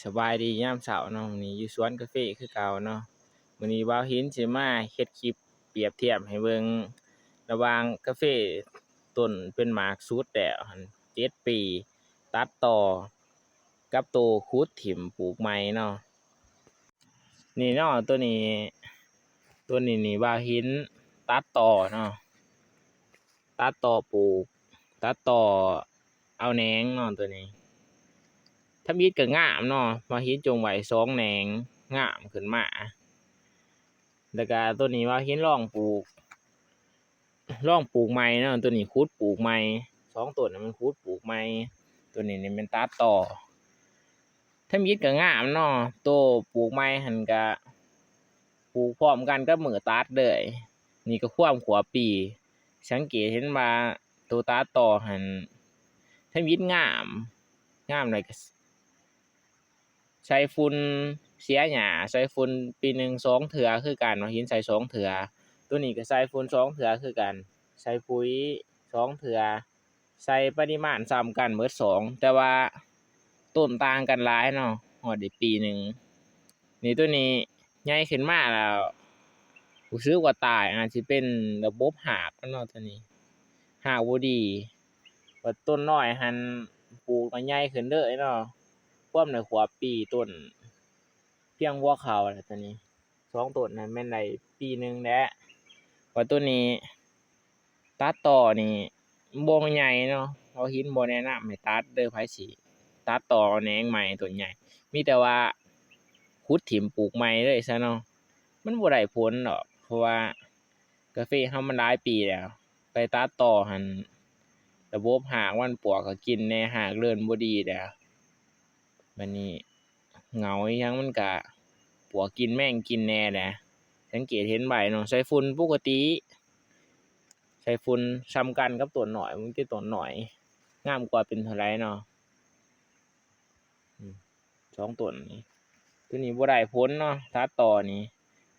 ສະບາຍດີຍາມເຊົ້າເນາະ, ມື້ນີ້ຢູ່ສວນກາເຟຄືເກົ່າເນາະ. ມື້ນີ້ບ່າວຫີນຊິມາເຮັດຄລິບປຽບທຽບໃຫ້ເບິ່ງ ລະຫວ່າງກາເຟຕົ້ນເປັນໝາກສຸດແລ້ວຫັ້ນ ເຈັດປີ ຕັດຕໍ່ ກັບໂຕຂຸດຖິ້ມປູກໃໝ່ເນາະ. ນີ້ເນາະ ໂຕນີ້ ໂຕນີ້ນີ້ບ່າວຫີນຕັດຕໍ່ເນາະ, ຕັດຕໍ່ປູກ ຕັດຕໍ່ເອົາແໜງເນາະ ໂຕນີ້. ທຳອິດກໍງາມເນາະ, ບ່າວຫີນຈົ່ງໄວ້ສອງແໜງງາມຂຶ້ນມາ. ແລ້ວກະໂຕນີ້ບ່າວຫີນລອງປູກ ລອງປູກໃໝ່ເນາະ, ໂຕນີ້ຂຸດປູກໃໝ່ ສອງຕົ້ນນີ້ມັນຂຸດປູກໃໝ່, ໂຕນີ້ນີ້ແມ່ນຕັດຕໍ່. ທຳອິດກໍງາມເນາະ, ໂຕປູກໃໝ່ຫັ້ນກະປູກພ້ອມກັນກັບມື້ຕັດເລີຍ. ນີ້ກໍຄວາມຂວບປີ ສັງເກດເຫັນວ່າໂຕຕັດຕໍ່ຫັ້ນ ທຳອິດງາມ ງາມແລ້ວກໍ ໃສ່ຝຸ່ນເສຍຫຍ້າ ໃສ່ຝຸ່ນປີໜຶ່ງສອງເທື່ອຄືກັນ, ບ່າວຫີນໃສ່ສອງເທື່ອ. ໂຕນີ້ກໍໃສ່ຝຸ່ນສອງເທື່ອຄືກັນ, ໃສ່ປຸ໋ຍສອງເທື່ອ, ໃສ່ປະລິມານສ່ຳກັນເໝິດສອງ ແຕ່ວ່າຕົ້ນຕ່າງກັນຫຼາຍເນາະ, ຮອດໄດ້ປີໜຶ່ງ. ນີ້ໂຕນີ້ໃຫຍ່ຂຶ້ນມາແລ້ວ ຮູ້ສຶກວ່າຕາຍ ອາດຊິເປັນລະບົບຮາກມັນເນາະ ໂຕນີ້ ຮາກບໍ່ດີ. ບັດຕົ້ນນ້ອຍຫັ້ນ ປູກໃຫ້ໃຫຍ່ຂຶ້ນເລີຍເນາະ, ຄວາມໄດ້ຂວບປີ ຕົ້ນພຽງຫົວເຂົ່າແຫຼະ ໂຕນີ້. ສອງຕົ້ນນັ້ນແມ່ນໄດ້ປີໜຶ່ງແຫຼະ. ວ່າໂຕນີ້ຕັດຕໍ່ນີ້ບໍ່ໃຫຍ່ເນາະ, ບ່າວຫີນບໍ່ແນະນຳໃຫ້ຕັດເດີ, ໃຜຊິຕັດຕໍ່ເອົາແໜງໃໝ່ຕົ້ນໃຫຍ່ ມີແຕ່ວ່າຂຸດຖິ້ມປູກໃໝ່ເລີຍຊະເນາະ. ມັນບໍ່ໄດ້ຜົນດອກ ເພາະວ່າກາເຟເຮົາມັນຫຼາຍປີແລ້ວ, ໄປຕັດຕໍ່ຫັ້ນລະບົບຮາກມັນປວກກໍກິນແດ່, ຮາກເລີນບໍ່ດີແລ້ວ. ບັດນີ້ເຫງົາອີ່ຫຍັງມັນກະປວກກິນແມງກິນແດ່ແຫຼະ. ສັງເກດເຫັນໃບເນາະ, ໃສ່ຝຸ່ນປົກກະຕິ ໃສ່ຝຸ່ນສ່ຳກັນກັບຕົ້ນນ້ອຍ, ມັນເປັນຕົ້ນນ້ອຍ ງາມກວ່າເປັນເທົ່າໃດເນາະ. ອືມ ສອງຕົ້ນນີ້ ໂຕນີ້ບໍ່ໄດ້ຜົນເນາະ, ຕັດຕໍ່ນີ້.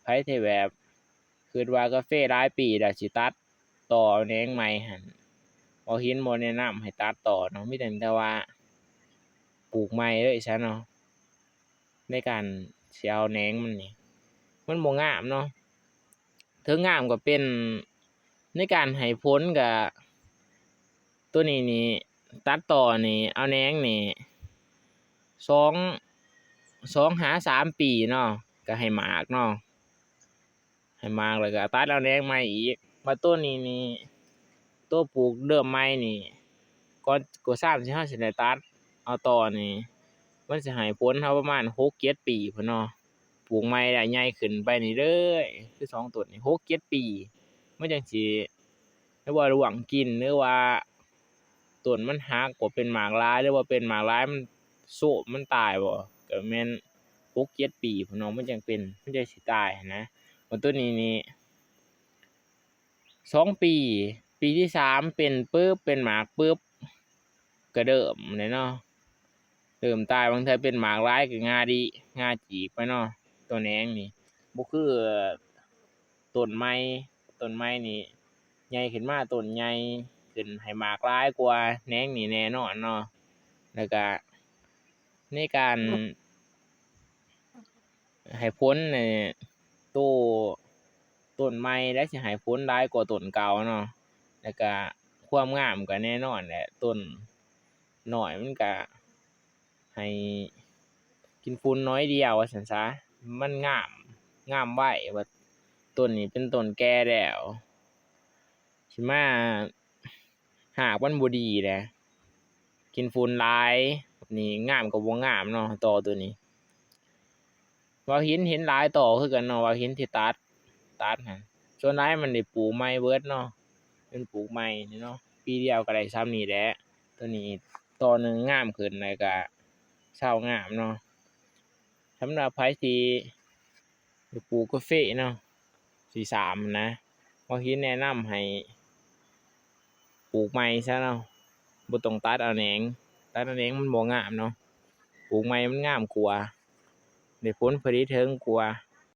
ໃຜທີ່ແບບຄິດວ່າກາເຟຫຼາຍປີແລ້ວຊິຕັດຕໍ່ເອົາແໜງໃໝ່ຫັ້ນ ບໍ່ເຫັນ ບໍ່ແນະນຳໃຫ້ຕັດຕໍ່ເນາະ, ມີແຕ່ ແຕ່ວ່າປູກໃໝ່ເລີຍຊະເນາະ. ໃນການຊິເອົາແໜງມັນນີ້ ມັນບໍ່ງາມເນາະ, ເຖິງງາມກໍເປັນ ໃນການໃຫ້ຜົນກໍ ໂຕນີ້ນີ້ ຕັດຕໍ່ນີ້ ເອົາແໜງນີ້ ສອງ ສອງຫາສາມປີເນາະ ກໍໃຫ້ໝາກເນາະ, ໃຫ້ໝາກແລ້ວກໍຕັດເອົາແໜງໃໝ່ອີກ. ບັດໂຕນີ້ນີ້ ໂຕປູກເລີ່ມໃໝ່ນີ້ ກ່ອນ ກວ່າຊາມຊິ ເຮົາຊິໄດ້ຕັດເອົາຕໍ່ນີ້ ມັນຊິໃຫ້ຜົນເຮົາປະມານຫົກເຈັດປີພຸ້ນເນາະ. ປູກໃໝ່ແລ້ວໃຫຍ່ຂຶ້ນໄປນີ້ເລີຍ ຄືສອງຕົ້ນນີ້ ຫົກເຈັດປີ ມັນຈັ່ງຊິ ຫຼືວ່າລ່ວງກິນ ຫຼືວ່າຕົ້ນມັນຫັກ ບໍ່ເປັນໝາກຫຼາຍ ຫຼືວ່າເປັນໝາກຫຼາຍ ມັນໂຊບ ມັນຕາຍບໍ່ ກໍແມ່ນຫົກເຈັດປີພຸ້ນເນາະ ມັນຈັ່ງເປັນ ມັນຈັ່ງຊິຕາຍຫັ້ນນະ. ບັດໂຕນີ້ນີ້ ສອງປີ ປີທີສາມເປັນປຶບ ເປັນໝາກປຶບ ກະເລີ່ມແລ້ວເນາະ ເລີ່ມຕາຍ. ບາງເທື່ອເປັນໝາກຫຼາຍກໍງາດິ ງາຈີກໄປເນາະ. ໂຕແໜງນີ້ບໍ່ຄືຕົ້ນໃໝ່, ຕົ້ນໃໝ່ນີ້ໃຫຍ່ຂຶ້ນມາ ຕົ້ນໃຫຍ່ຂຶ້ນໃຫ້ໝາກຫຼາຍກວ່າແໜງນີ້ແນ່ນອນເນາະ. ແລ້ວກະໃນການ ໃຫ້ຜົນນີ້ ໂຕ ຕົ້ນໃໝ່ແຫຼະຊິໃຫ້ຜົນຫຼາຍກວ່າຕົ້ນເກົ່າເນາະ. ແລ້ວກະຄວາມງາມກະແນ່ນອນແຫຼະ, ຕົ້ນນ້ອຍມັນກະໃຫ້ກິນຝຸ່ນໜ້ອຍດຽວວ່າຊັ້ນຊະ, ມັນງາມ ງາມໄວ. ວ່າຕົ້ນນີ້ເປັນຕົ້ນແກ່ແລ້ວ ຊິມາ ຮາກມັນບໍ່ດີແຫຼະ ກິນຝຸ່ນຫຼາຍ ນີ້ງາມກໍບໍ່ງາມເນາະ ຕໍໂຕນີ້. ວ່າວຫີນ ເຫັນຫຼາຍຕໍຄືກັນເນາະ, ວ່າວຫີນທີ່ຕັດ ຕັດຫັ້ນ ສ່ວນຫຼາຍມັນໄດ້ປູກໃໝ່ເບິດເນາະ, ມັນປູກໃໝ່ນີ້ເນາະ, ປີດຽວກໍໄດ້ສ່ຳນີ້ແຫຼະ. ໂຕນີ້ຕໍໜຶ່ງງາມຂຶ້ນ ແລ້ວກໍເຊົາງາມເນາະ. ສຳລັບໃຜທີ່ ປູກກາເຟເນາະ ທີສາມນະ, ບ່າວຫີນແນະນຳໃຫ້ປູກໃໝ່ຊະເນາະ, ບໍ່ຕ້ອງຕັດເອົາແໜງ, ຕັດເອົາແໜງມັນບໍ່ງາມເນາະ, ປູກໃໝ່ມັນງາມກວ່າ, ໄດ້ຜົນຜະລິດເຖິງກວ່າ.